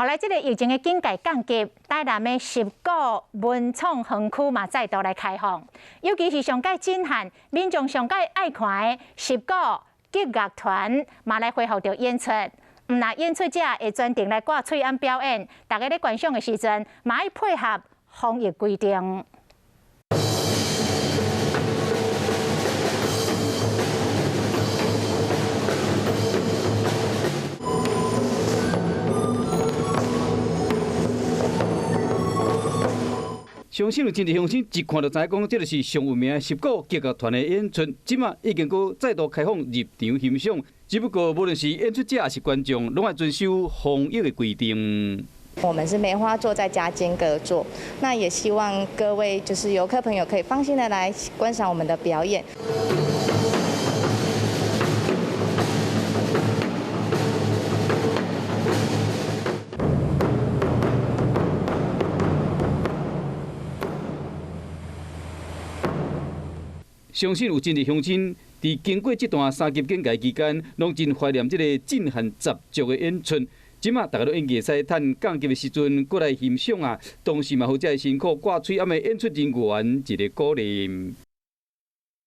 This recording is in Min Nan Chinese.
後來這个疫情的警戒降級，台南的十鼓文創園區嘛再度來開放，尤其是上蓋震撼民眾上蓋愛看的十鼓擊樂團嘛來恢復著演出。毋但演出者會專程來掛喙罨表演，大家咧觀賞的時陣嘛愛配合防疫規定。相信有真濟鄉親一看就知影講，這就是上有名的十鼓擊樂團的演出。這馬已經閣再度開放入場欣賞，只不過無論是演出者抑是觀眾，攏愛遵守防疫的規定。我們是梅花座再加間隔座，那也希望各位就是遊客朋友可以放心的來觀賞我們的表演。相信有真濟鄉親，佇經過這段三級警戒期間，攏真懷念這个震撼十足的演出。這馬大家都應該會使趁降級的時陣，過來欣賞啊！同時嘛，予遮的辛苦掛喙罨的演出人員一个鼓勵。